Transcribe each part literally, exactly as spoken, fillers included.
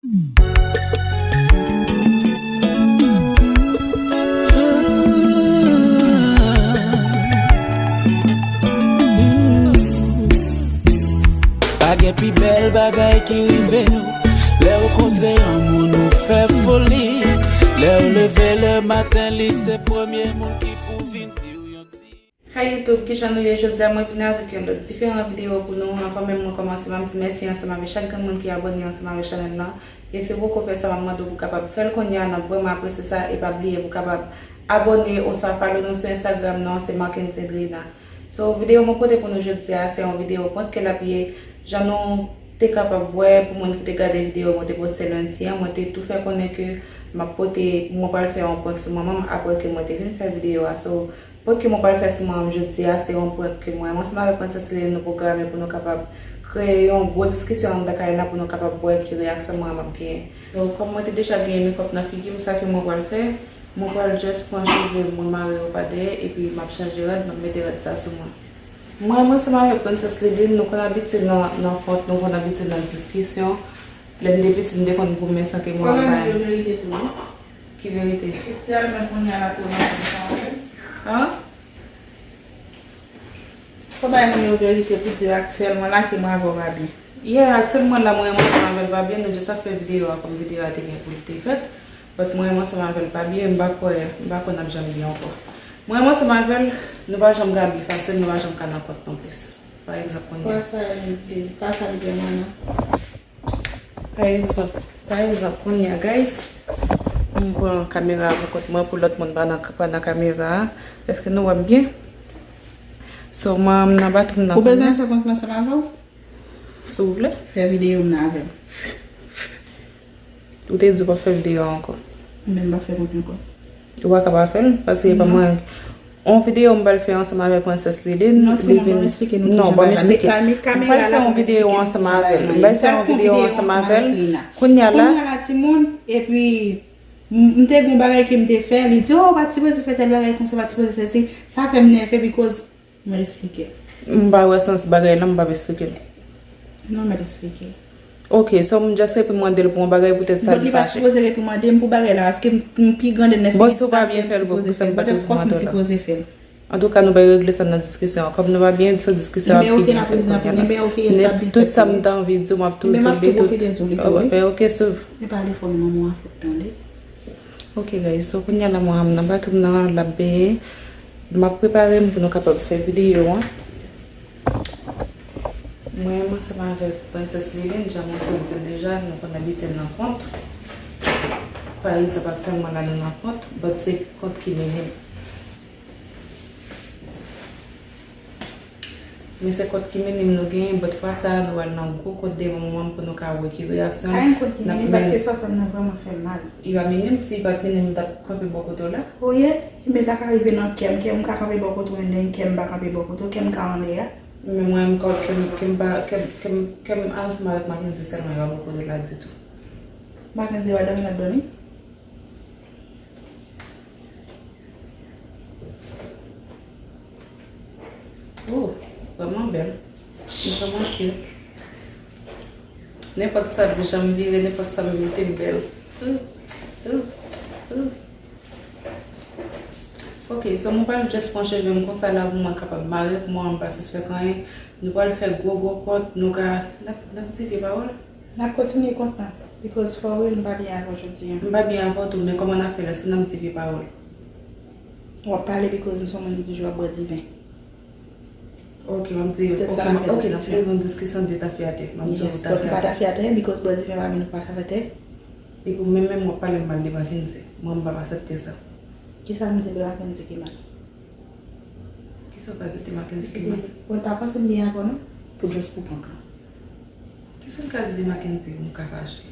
Pa gen pi bèl bagay ki rive w. Lè w kontre yon moun ou fè foli. Lè w leve le maten, li se premye moun ki pou vin di w yon ti. Hi YouTube, kijan nou ye jodi a? Mwen vin avèk yon lòt diferan videyo pou nou. Anvan menm mwen kòmanse, m ap di mèsi ansanm avèk chak grenn moun ki abòne ansanm avèk chanèl lan. E si w poko fè sa, m ap mande w pou w kapab fè l kounye a, n ap vrèman apresye sa. E pa bliye pou w kapab abòne oswa follow nou sou Instagram nan, se Marckendy Edrina. So, videyo mwen pote pou nou jodi a, se yon videyo prank ke l ap ye. Jan nou te kapab wè, pou moun ki te gade videyo mwen te poste lendi an, mwen te tou fè konnen ke m ap pote, mwen pral fè yon prank sou manman m apre ke mwen te fin fè videyo a. So, prank ke mwen pral fè sou manman m jodi a, se yon prank ke mwen ansanm avèk Princess Lily nou pwograme pou nou kapab kreye yon gwo diskisyon anndan kay la pou nou kapab wè ki reyaksyon manman m ap genyen. So, kòm mwen te deja genyen makeup nan figi m, sa ke mwen pral fè, mwen pral just pran cheve m, mwen mare yo pa dèyè, epi m ap chanje rad, m ap mete rad sa sou mwen. Mwen, mwen ansanm avèk Princess Lily, nou konn abitye nan, nan kont, nou konn abitye nan diskisyon. Lè n te piti, n te konn goumen san ke mwen pa. Verite tou, wi. Ki verite? Etyèlman kounye a l ap kòmanse ansanm avè l. An? Fò bay moun yo verite pou di aktyèlman la ke mwen avè w pa byen. Yeah, aktyèlman la mwen ansanm avè l pa byen, nou just ap fè videyo a kòm videyo a te gen pou l te fèt. But mwen ansanm avè l pa byen, m pa kwè, m pa kwè n ap janm byen ankò. Mwen ansanm avè l, nou pa janm ka byen fasil, nou pa janm ka nan kont non plis. Pa egzanp, kounye a. Pa sa li, pa sa li gen mwen non. Pa egzanp, pa egzanp, kounye a, guys, m pran kamera a pou kont mwen pou lòt moun pa nan, pa nan kamera a. Èske nou wè m byen? So, mwen, m nan batwoup nan kounye a. Ou bezwen fè prank lan ansanm avè w? Si w vle. Fè videyo m nan avè m. Ou te di w p ap fè videyo a ankò. Men m p ap fè prank ankò. Ou pa ka pa fè l, paske e pa mwen. On videyo m pral fè ansanm avèk Princess Lily. Non, timoun, ban m eksplike nou kijan bagay la. Non, ban m eksplike. M pral fè on videyo ansanm avè l. M pral fè on videyo ansanm avè l. Kounye a la. Kounye a la, timoun, epi m, m te gen yon bagay ke m te fè, li di, "Oh, ou pa t sipoze fè tèl bagay konsa, ou pa t sipoze fè ti." Sa fè m nève because Mwen eksplike. M pa wè sans bagay la, m p ap eksplike l. Non, mwen eksplike. Ok, so m just epi mande l pou yon bagay poutèt sa li fache. But li pa t sipoze reprimande m pou bagay la, paske m, m pi grande nan figi. Bon, si w pa byen fè l, poukisa m pa t reprimande w la? But of course m sipoze fè l. Antouka, nou bay regle sa nan diskisyon an. Kòm nou pa byen, so diskisyon an ap pi difisil kounye a la. Tout sa m t anvi di w, m ap tou di w li tout. Ebyen, m ap tou pwofite di w li tou, wi. Ok, so. Men pale fò, manman w ap fout tande. Ok, guys, so kounye a la, mwen, m nan batwoup nan, l ap benyen. M ap prepare m pou nou kapab fè videyo an. Mwen, m ansanm avèk Princess Lily, jan mwen sot di l deja, nou konn abitye nan kont. Pa egzanp, aktyèlman la, nou nan kont, but se kont ki minim. Men se kont ki minim nou genyen, but fwa sa a, nou al nan gwo kont devan manman m pou nou ka wè ki reyaksyon l. Pa gen kont ki minim, paske sa w fè m nan vrèman fè m mal. Li pa minim, si li pa t minim, m t ap kanpe bò kote w la. Ou ye? Men sa ka rive nan kè m, kè m ka kanpe bò kote w, and then kè m pa kanpe bò kote w, kè m ka anlè a. Men mwen, m ka, kè m, kè m pa, kè m, kè m, kè m ansanm avèk Mackendy sèlman, li pa bò kote w la ditou. Mackendy pa dòmi, l ap dòmi? Oh, vrèman bèl. Li vrèman cute. Nenpòt sa, jan m vire, nenpòt sa m mete, l bèl. Ooh, ooh, ooh. Ok, so mwen pral just pran cheve m konsa la pou mwen kapab mare, pou mwen pa sispèk anyen. Nou pral fè gwo, gwo kont, nou ka, n ap, n ap di vye pawòl. N ap kontinye kont lan, because for real, m pa byen avè w jodi a. M pa byen avè w tou, men kòman n ap fè la, si n ap di vye pawòl? W ap pale because m se yon moun ki toujou ap bwè diven. Ok, m ap di, ok, m ap, ok, n ap fè yon diskisyon de tafyatè. M ap di w tafyatè. Yes, but m pa tafyatè, because bwè diven pa vin ou pa tafyatè. Epi w menm, menm w ap pale m mal de Mackendy. Mwen, m p ap aksepte sa. Kisa m di de Mackendy ki mal? Kisa w ka di de Mackendy ki mal? Bon, pa panse m byen avè w non, pou just pou prank lan. Kisa m ka di de Mackendy pou m ka fache?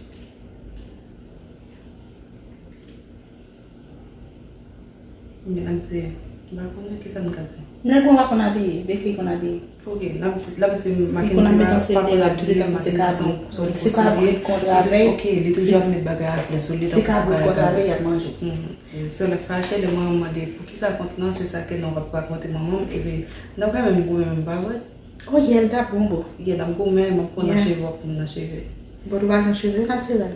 Men n ap di, m pa konnen kisa n ka di. Nèg ou pa konn abiye, Becky konn abiye. Ok, n ap di, n ap di Mackendy pa, pa konn abiye, Mackendy se yon, se yon gwo serye. Ok, li toujou ap met bagay a flè sou li, tankou se bagay a flè. Mhm. So, l ap fache, lè mwen mande poukisa kont lan, se sa ke nou ap rakonte manman m, epi n ap kanmenm goumen menm, pa vre? Oh, yeah, l t ap bon, bon. Yeah, n ap goumen, m ap pran nan cheve, w ap pran nan cheve. But ou pa gen cheve, n ap tire l.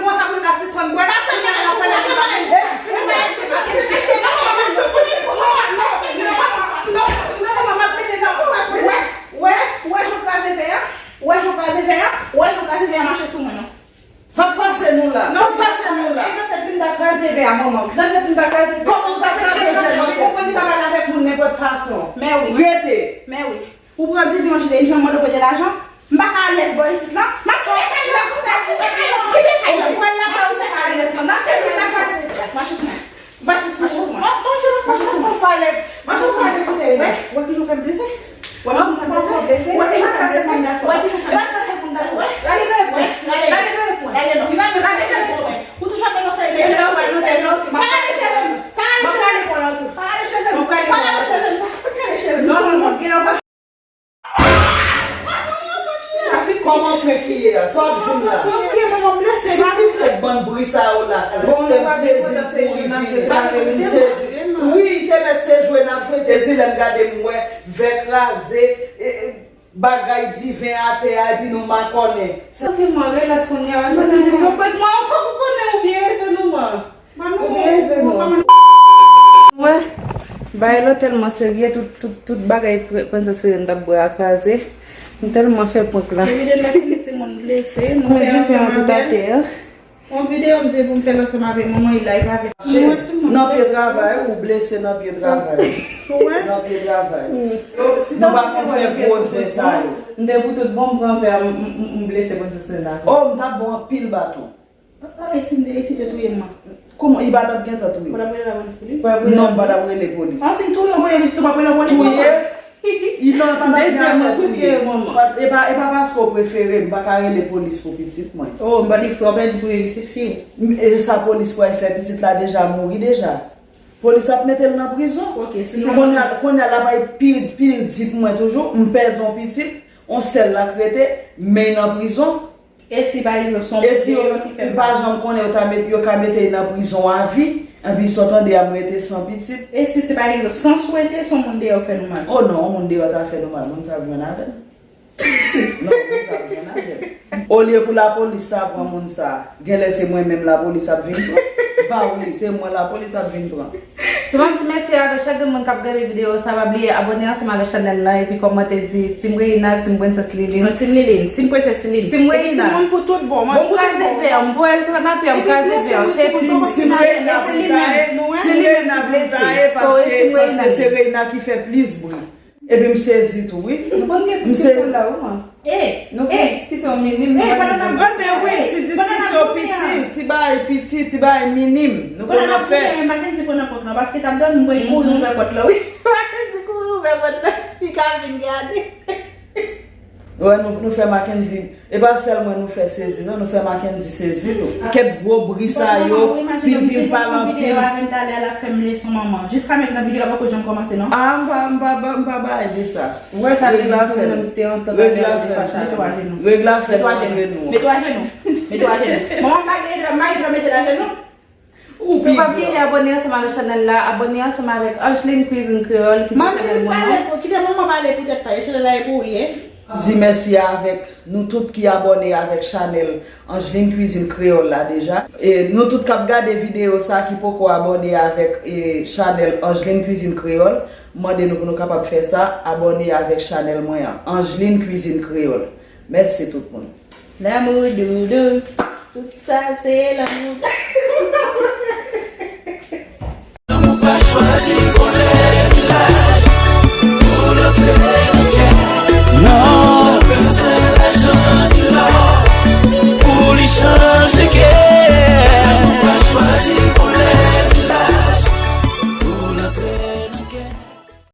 konsa pou l ka sispann bwè. Ou wè jan w kraze vè a? Ou wè jan w kraze vè a? Ou wè jan w kraze vè a mache sou mwen non. Sa k pase nou la? Sa k pase nou la? E nan tèt li m ta kraze vè a, manman. Nan tèt li m ta kraze vè a. Kòman w ta kraze vè a? Li konprann li pa pale avèk moun nenpòt fason. Men wi. Rete. Men wi. Ou pran diven yon jile, yon mande w prete lajan. M pa ka alèz bò isit la. M ap kite kay la konsa, kite kay la, kite kay la. Ou pral la, ou pa ka alèz non. Nan tèt li m ta kraze vè a. Mache sou mwen. Mache sou mwen. Mache sou mwen. Mache sou mwen. Wè, wè kijan w fè m blese? Wè kijan w fè m blese? Wè kijan w fè m blese? Wè kijan w fè m blese? Gade bèl pwen. Gade bèl pwen. Gade non. Gade bèl pwen. Ou toujou ap denonse. Pa ale cheve m. Pa ale cheve m. Pa ale cheve m. Pa ale cheve m. Pa fout gade cheve m. Non, non, non. Gen anba. Kòman pwen ki ye a? Sa w ap di m la? Sa w ap di m la? Depi m fèk bann bri sa yo la, fè m sezi, m kouri vini. M sezi. Wi, te mèt se jwe n ap jwe. Sezi lè m gade m wè vè kraze, e, e, bagay diven atè a, epi nou makònen. Sa ke mwen relaks kounye a, se sa. Mwen, mwen, fòk ou konnen ou byen elve nou, man. Ou byen elve nou. Wè, bagay la tèlman serye, tout, tout, tout bagay pre-, pran sa serye, n t ap bwè a kraze. M tèlman fè prank la. Epi de lè fini timoun blese, nou fè ansanm avè l. Mwen di fè an tout atè a. Yon videyo m di pou m fè l ansanm avèk manman, li live avèk mwen. Nan pye travay, ou blese nan pye travay. Ou wè? Nan pye travay. Nou pa konn fè gwo zen sa yo. M te pou tout bon m pran fè, m, m, m, m blese pou tout sèn la. Oh, m t ap bon anpil baton. Ah, e si m te, e si te touye m? Kòman, li pa t ap gentan touye? Ou pa t ap rele lapolis pou li? Non, m pa t ap rele polis. Ah, si l touye w, premye visit, ou p ap rele lapolis ankò? Touye? I non, pa t ap gen afè touye. E pa, e pa paske w prefere m, m pa ka rele polis pou pitit mwen. Oh, m pa di frè w pèdi premye visit fi w. E sa polis pral fè, pitit la deja mouri deja. Polis ap mete l nan prizon. Ok, si kounye a, kounye a l ap bay pi, pi di pou mwen toujou, m pèdi yon pitit, yon sèl la k rete, men nan prizon. E si pa egzanp se yon pitit deyò ki fè l mal? Ou pa janm konnen, yo ta met, yo ka mete l nan prizon avi, epi sa w tande a m rete san pitit. E si se pa egzanp, san swete, se yon moun deyò fè nou mal? Oh non, yon moun deyò ta fè nou mal, moun sa ap jwenn avè m. Non, moun sa ap jwenn avè m. Olye pou lapolis ta pran moun sa, genlè se mwen menm lapolis ap vin pran. Ba wi, se mwen lapolis ap vin pran. Sou m ap di mèsi avèk chak grenn moun k ap gade videyo sa, pa bliye abòne ansanm avèk chanèl la epi kòmante di Team Reina, Team Princess Liline. Non, Team Liline, Team Princess Liline. Team Reina. Epi Team Moun pou tout bon, mwen pou tout bon. Bon, m kraze vè, m voye l sou kanapè, m kraze vè. Se Team, Team Reina pou gaye, Team Reina pou gaye, paske, paske se Reina ki fè plis bri. Epi m sezi tou, wi. Nou konn gen diskisyon la, wi, man. Nou gen diskisyon minim. Anben wi, ti diskisyon piti, ti bagay piti, ti bagay minim. Nou konn ap fè. Pandan n ap goumen, Mackendy pran nan kont lan, paske t ap dòmi, m wè l kouri ouvè pòt la, wi. Mackendy kouri ouvè pòt la, li ka vin gade. Wè, nou, nou fè Mackendy. E pa sèl mwen nou fè sezi, non, nou fè Mackendy sezi tou. Kèt gwo bri sa yo, pil pil pale anpil. Videyo avè m talè a, l ap fè m leson manman. Jiska mentnan videyo a poko janm kòmanse, non. Ah, m pa, m pa, m pa bay de sa. Ou wè sa te di sou menm te antan talè a, te fache a. Règ la fèt, règ la fèt, nou antre nou. Mete w ajenou. Mete w ajenou. Mete w ajenou. Manman m pa gen dwa, m pa gen dwa mete l ajenou. Si w pa bliye abòne ansanm avèk chanèl la, abòne ansanm avèk Angeline Cuisine Créole ki se chanèl mwen an. Kite manman pale poutèt pa yo, chanèl la e pou ou li ye. Di mèsi avèk nou tout ki abòne avèk chanèl Angeline Cuisine Créole la deja. E nou tout k ap gade videyo sa ki poko abòne avèk, e, chanèl Angeline Cuisine Créole, m mande nou pou nou kapab fè sa, abòne avèk chanèl mwen an, Angeline Cuisine Créole. Mèsi tout moun. Lanmou doudou, tout sa se lanmou. Lanmou pa chwazi